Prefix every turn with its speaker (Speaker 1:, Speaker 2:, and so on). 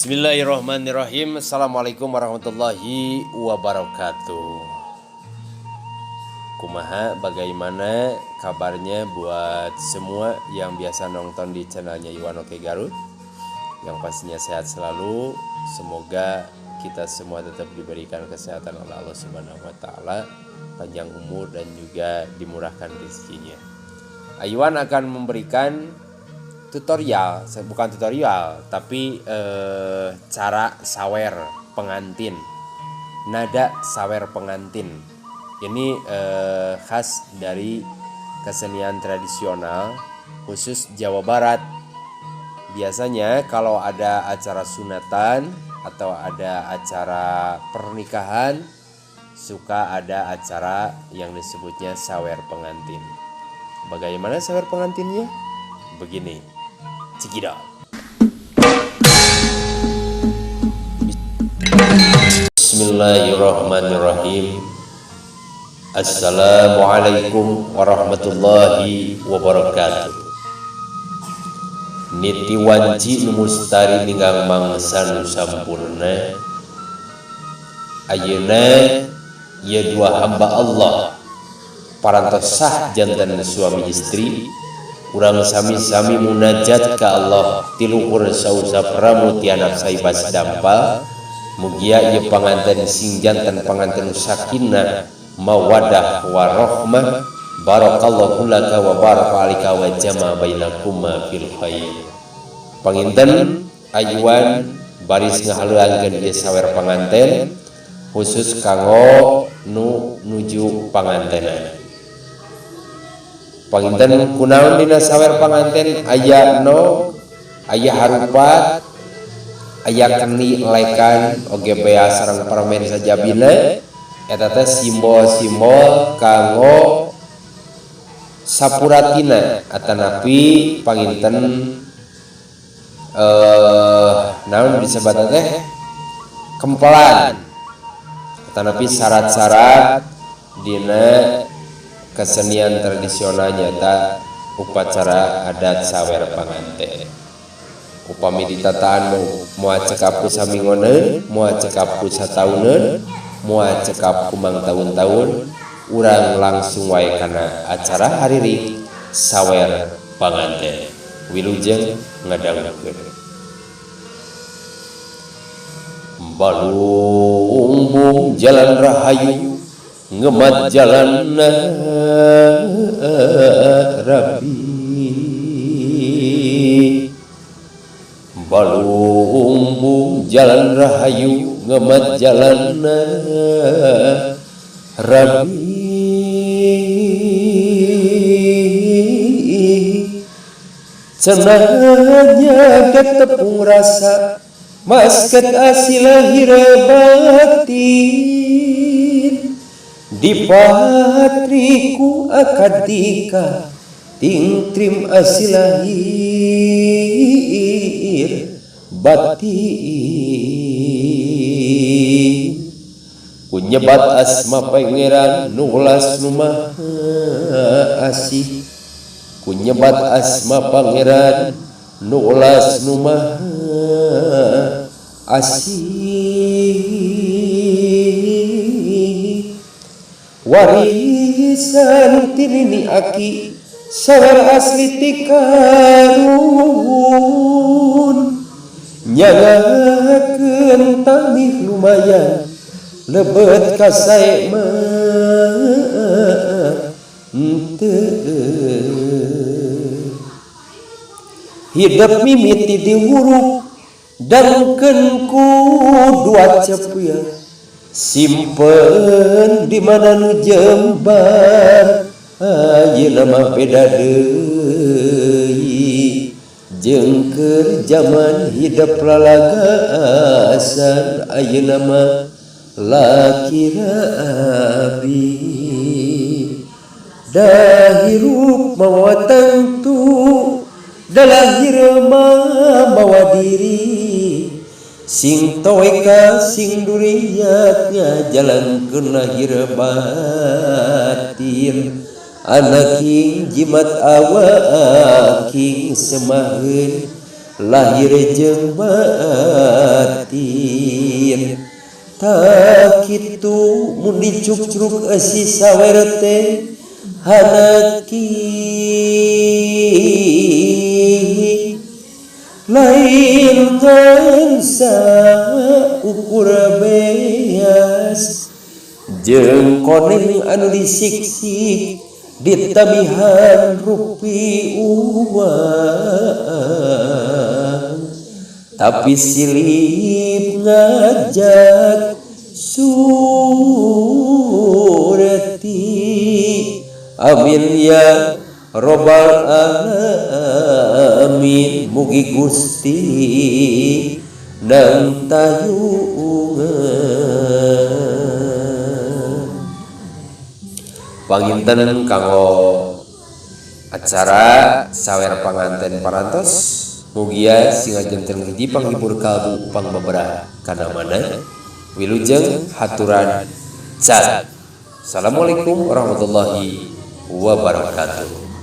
Speaker 1: Bismillahirrahmanirrahim. Assalamualaikum warahmatullahi wabarakatuh. Kumaha, bagaimana kabarnya buat semua yang biasa nonton di channelnya Iwan Oke Garut? Yang pastinya sehat selalu. Semoga kita semua tetap diberikan kesehatan oleh Allah Subhanahu wa Ta'ala, panjang umur dan juga dimurahkan rezekinya. Iwan akan memberikan tutorial, bukan tutorial, tapi cara sawer pengantin, nada sawer pengantin. Ini khas dari kesenian tradisional khusus Jawa Barat. Biasanya kalau ada acara sunatan atau ada acara pernikahan, suka ada acara yang disebutnya sawer pengantin. Bagaimana sawer pengantinnya? Begini. Cekidot. Bismillahirrahmanirrahim. Assalamualaikum warahmatullahi wabarakatuh. Niti wanci nu mustari ninggang mangsa nu sampurna. Ayeuna ieu dua hamba Allah parantos sah janten suami istri. Urang sami-sami munajat ka Allah tiluhur sausap ramu tianap saibas dampal. Mugia ieu panganten sing janten panganten sakinah mawadah warohmah. Barakallahu laka wa baraka alika wa jama bainakuma fil khair. Panginten Ayuan baris ngahaleuangkeun ieu sawer panganten khusus kanggo nu nuju pangantenan. Panginten kunaon dina sawer panganten aya no, aya harupat, aya keni lekan oge bea sareng permen sajabina. Eta teh simbol-simbol kanggo sapuratina atanapi panginten naon disebutna teh kempelan atanapi syarat-syarat dina kesenian tradisional nyata upacara adat sawer panganten. Upami ditataan moal cekap ku saminggoneun, moal cekap ku satauneun, moal cekap ku mangtaun-taun, urang langsung wae kana acara hariri sawer panganten. Wilujeng ngadangukeun. Balungbung jalan rahayu ngemat jalan rabi. Balungbung jalan rahayu ngemat jalan rabi. Cenahnya ketepung rasa masket asih lahir batin. Di patriku akad nikah tingtrim asih lahir batin. Ku nyebat asma pangeran nu welas nu maha asih. Ku nyebat asma pangeran nu welas nu maha asih. Warisan tinini aki sawer asli ti karun. Nyangakeun tamih lumayan lebet ka sae mah henteu. Hidup mimiti diwuruk dangkeun ku dua cepil. Simpen di mana nu jembar ayeuna mah beda deui. Jeung keur jaman hidup lalagasan ayeuna mah laki rabi. Da hirup mawa tangtu, da lahir mah mawa diri. Sing toeka sing duriatnya jalankeun lahir batin. Anak king jimat awaking semaheun Lahir jeung batin tak kitu mun dicukcruk eusi sawer teh hanaki lain ngan saukur beas jeung koneng anu disiksik ditabihan rupi uang tapi silip ngajak surti. Amin ya robbal alamin. Mugi Gusti nang tayungan. Panginten kanggo acara sawer panganten parantos, mugia singa janten hiji panghibur kalbu pangbeberah kana mana. Wilujeng haturan cat. Assalamualaikum warahmatullahi wabarakatuh.